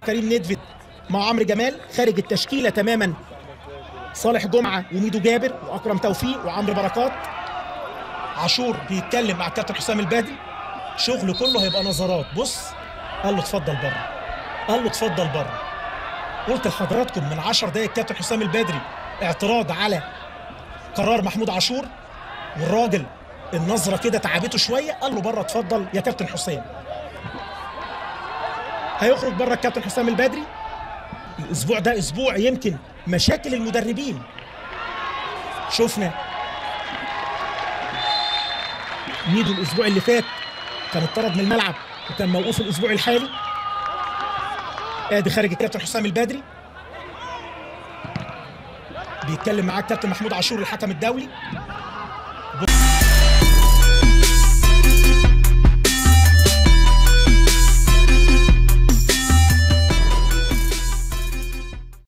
كريم ندفد مع عمرو جمال. خارج التشكيلة تماما صالح جمعه وميدو جابر واكرم توفيق وعمرو بركات. عاشور بيتكلم مع الكابتن حسام البدري، شغله كله هيبقى نظرات. بص قال له اتفضل بره، قال له اتفضل بره. قلت لحضراتكم من 10 دقايق الكابتن حسام البدري اعتراض على قرار محمود عاشور، والراجل النظرة كده تعبته شوية، قال له بره اتفضل يا كابتن حسام. هيخرج بره الكابتن حسام البدري. الاسبوع ده اسبوع يمكن مشاكل المدربين. شفنا ميدو الاسبوع اللي فات كان اتطرد من الملعب وكان موقوف الاسبوع الحالي. ادي خارج الكابتن حسام البدري، بيتكلم معاه الكابتن محمود عاشور الحكم الدولي.